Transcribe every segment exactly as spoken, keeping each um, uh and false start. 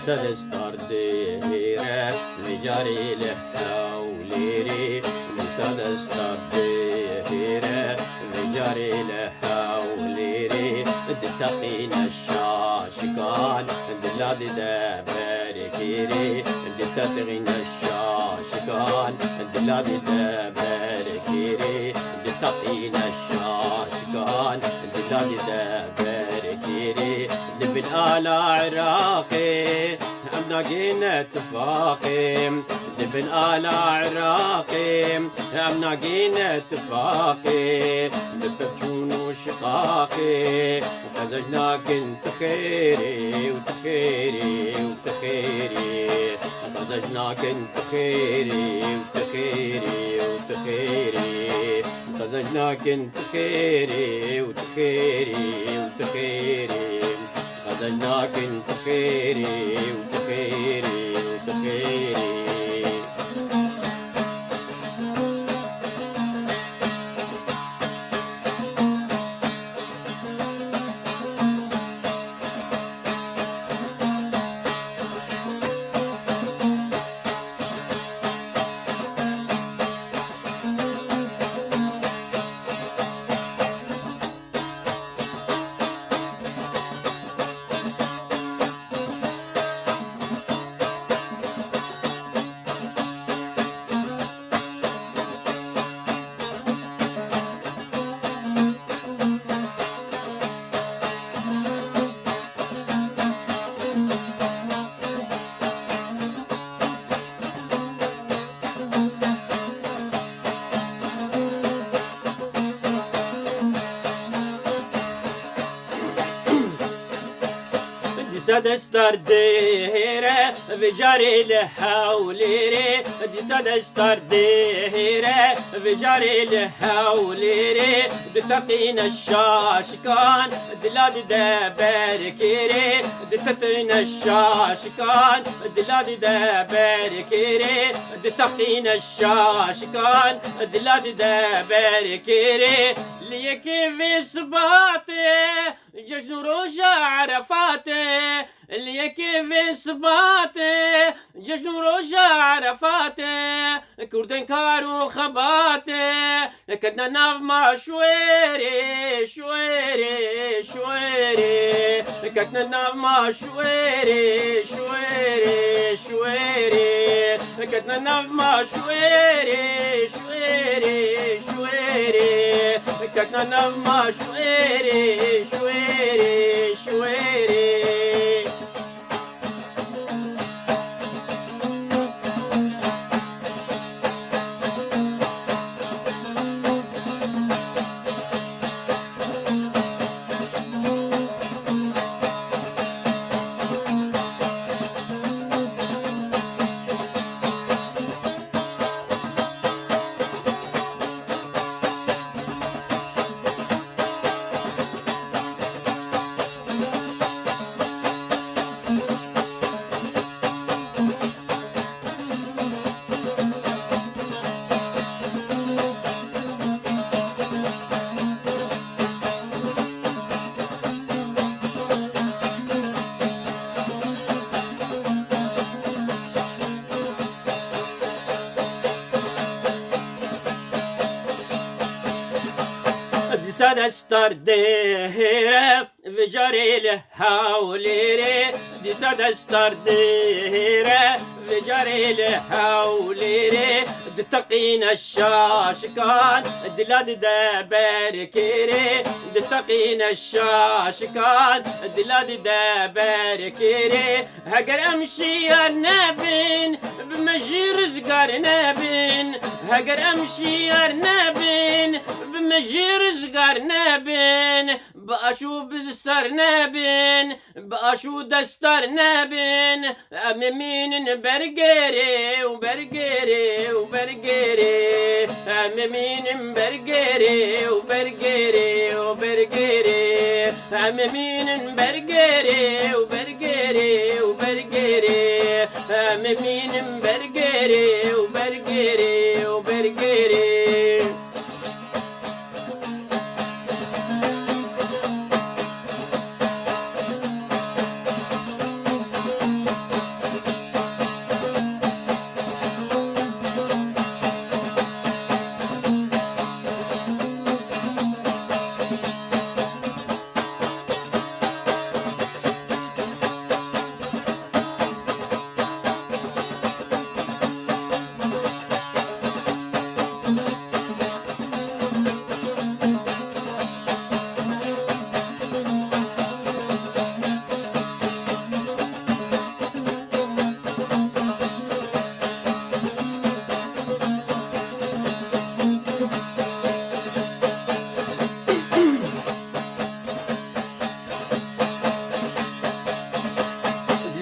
Dîsa destar dihêre, vê carê li Hewlêrê. Dîsa destar dihêre, vê carê li Hewlêrê. Diteqîne şaşikan, dila dide ber kêrê. Diteqîne şaşikan, dila dide ber kêrê. Diteqîne şaşikan, dila dide ber kêrê. Li bin ala Iraqê, em nagêne tifaqê. Li bin ala Iraqê, em nagêne tifaqê. Bi pevçûn û şiqaqê, qezenc nakin tu xêrê û tu xêrê û tu xêrê. Qezenc nakin tu xêrê û tu xêrê û tu xêrê. Qezenc nakin tu xêrê û tu xêrê û tu xêrê. Qezenc nakin tu xêrê û tu xêrê û tu xêrê. Dîsa destar dihêre, vê carê li Hewlêrê. Dîsa destar dihêre, vê carê li Hewlêrê. Diteqîne şaşikan, dila dide ber kêrê. Diteqîne şaşikan, dila dide ber kêrê. Diteqîne şaşikan, dila dide ber kêrê. Li yekê vê sibatê, cejn û roja Erefatê. Li yekê vê sibatê, cejn û roja Erefatê. Kurdên kar û xebatê, ketine nav ma şuêrê, şuêrê, şuêrê. Ketine nav ma şuêrê, şuêrê, şuêrê. Ketine nav ma şuêrê, şuêrê, şuêrê. Ketine nav ma şuêrê, şuêrê, şuêrê. Dîsa destar dihêre, vê carê li Hewlêrê. Dîsa destar dihêre, vê carê li Hewlêrê. Diteqîne şaşikan, dila dide ber kêrê. Diteqîne şaşikan, dila dide ber kêrê. Heger em şiyar nebin, bi me jî rizgar nebin. Heger em şiyar nebin, bi me jî rizgar nebin. Bi aş û bi sar nebin, bi aş û destar nebin. Em ê mînin ber kêrê û ber kêrê û ber kêrê. Em ê mînin ber kêrê û ber kêrê û ber kêrê. Em ê mînin ber kêrê û ber kêrê û ber kêrê. Em ê mînin ber kêrê û ber kêrê û ber kêrê.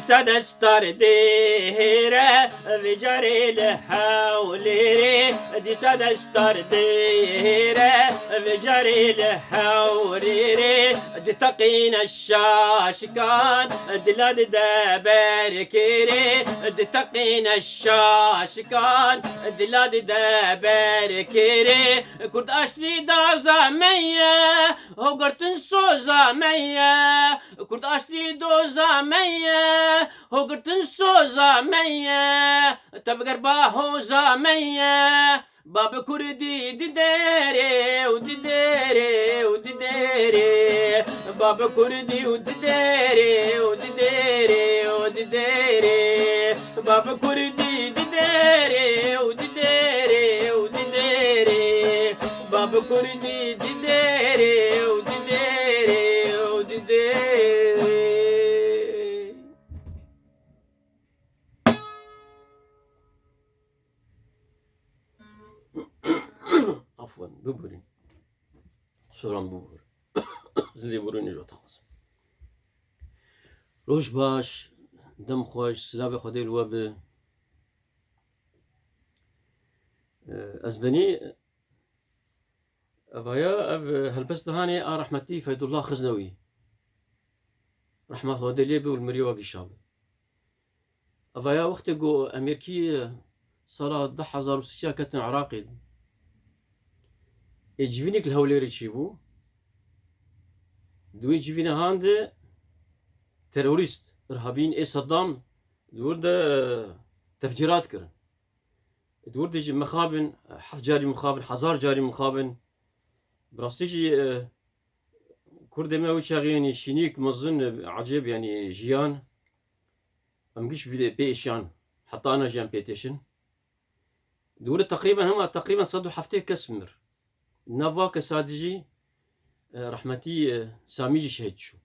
Dîsa destar dêre, vê carê li Hewlêrê. Dîsa destar dêre, vê carê li Hewlêrê. Diteqîne şaşikan, dila dide berkêrê. Diteqîne şaşikan, dila dide berkêrê. Kurd aştî daza me ye, ho girtin soza me ye. Kurd aştî doza me ye, ho girtin soza me ye. Tevger ba hoza me ye. Bab kurdî di derê û di derê û di derê. Bab kurdî û di derê û di derê û di derê. Bab kurdî di derê û di derê û di derê. Bab kurdî di derê û di derê û di derê. Afwan, biborîn. Qusuran bibor. Zilê borînê jî dixwazim. Roj baş, dem xweş, silavê Xwedê li we be. Ez benî evaya ev helbest dihanê a rehmetî Feydullah Xiznewî. Rehma Xwedê lê be û li mirî we gişa be. Evaya wextê ku Amerîkî sala du hezar û sêzdeh ketin Iraqê, ê civînêk li Hewlêrê çêbû. Di wê civînehan de terorîst, irhabîn ê Seddam di wir de tefcîrat kirin. Di wir de jî mixabin, heft carî mixabin, hezar carî mixabin. Bi rastî jî, e, Kurdê me wî çaxê, yanî, şînîk mezin, e, ecêb, yanî, jiyan. Em giş vî pê êşiyan, heta ana jî em pê têşin. Di wir de teqrîben hema teqrîben sed û heftê kes mir. Nav va kesa de jî, e, rehmetî, e, Samî jî şehîd çû.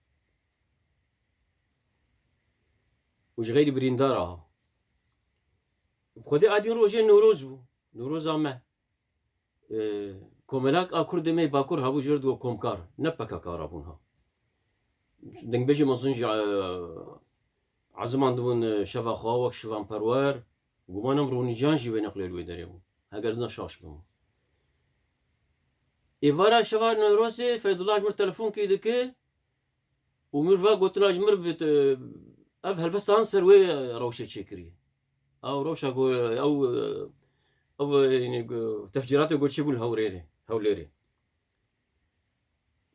Û ji xeyrî birîndar aha. Bi xwedê a dîn rojê Newroz bû. Newroza me. E, komelak a Kurdê me yê Bakur hebû, jê re digo Komkar. Ne P K K re bûn ha. Dengbêjê mezin jî, e, ezimandibûn, e, şeva xwe wek şivan perwer. Guman em rûnîcan jî wê neqlê li wê derê bû. Heger ez ne şaş bim. Êvara şeva Newrozê Feydullah ji mir telefonkê dike û mir va gotina ji mir bi, ev helbestan ser wê rewşê çêkirî. Ew rewşa ku ew, ew, yanî, tefcîratê ku çêbû li Hewrêrê, Hewlêrê.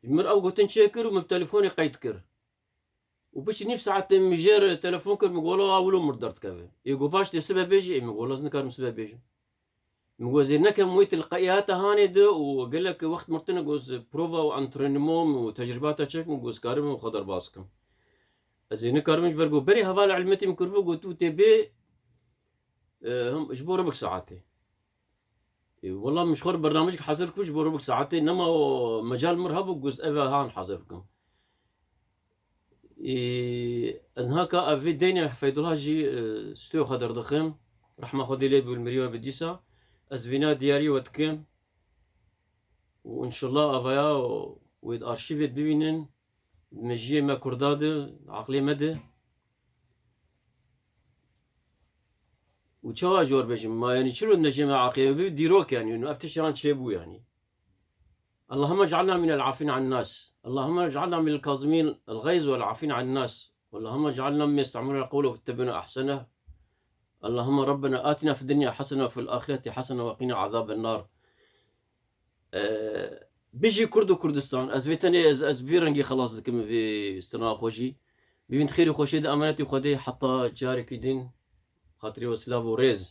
Ji mir ew gotin çêkir û min bi telefonê qeyd kir. Û piştî nîv saetê min jê re telefon kir, min got, "Wela, a wilo mir derdikeve." Ê got, "Baş tê sibe bêjî." Ê min got, "Wela, ez nikarim sibe bêjim." Min got, "Ez ê nekem wê tilqeyata hanê de û gelek wext mirtine, got, ez prova û antrenman û tecrîbata çêkim, got, ez karim xwe derbas kim. Ez ê nikarim ji ber got berê hevala ilmetî min kiribû, got, tu tê bê, e, him, ji bo ribik saetê." Ê, wela min ji xwe re bernamejek hazir kir ji bo ribik saetê, nema o mecal mir hebû, got, ez eve han hazir bikim. Ê, ez niha ka ev vê deynê Feydullah jî, e, stûyê xwe derdixim. Rehma Xwedê lê bû, li mirî we bi dîsa. Ez vîna diyarî we dikim. Û înşallah avaya wê di arşîvê bibînin. Di mejiyê me Kurda de, aqlê me de. Û çawa jor bêjim? Ma, yanî, çilo di mejiyê me aqlê me bî dîrok, yanî, ev tiştan çêbû, yanî. اللهم اجعلنا من العافين عن الناس. اللهم اجعلنا من الكاظمين الغيظ والعافين عن الناس. اللهم اجعلنا ممن يستمعون القول فيتبعون أحسنه. اللهم ربنا آتنا في الدنيا حسنة وفي الآخرة حسنة وقنا عذاب النار. Ee, bijî Kurd û Kurdistan. Ez vê tenê, ez, ez bi vî rengî xelas dikim vê stina xwe jî. Bivîn di xêr û xweşiyê de, emanetî Xwedê heta carekî din. Xatirê we silav û rêz.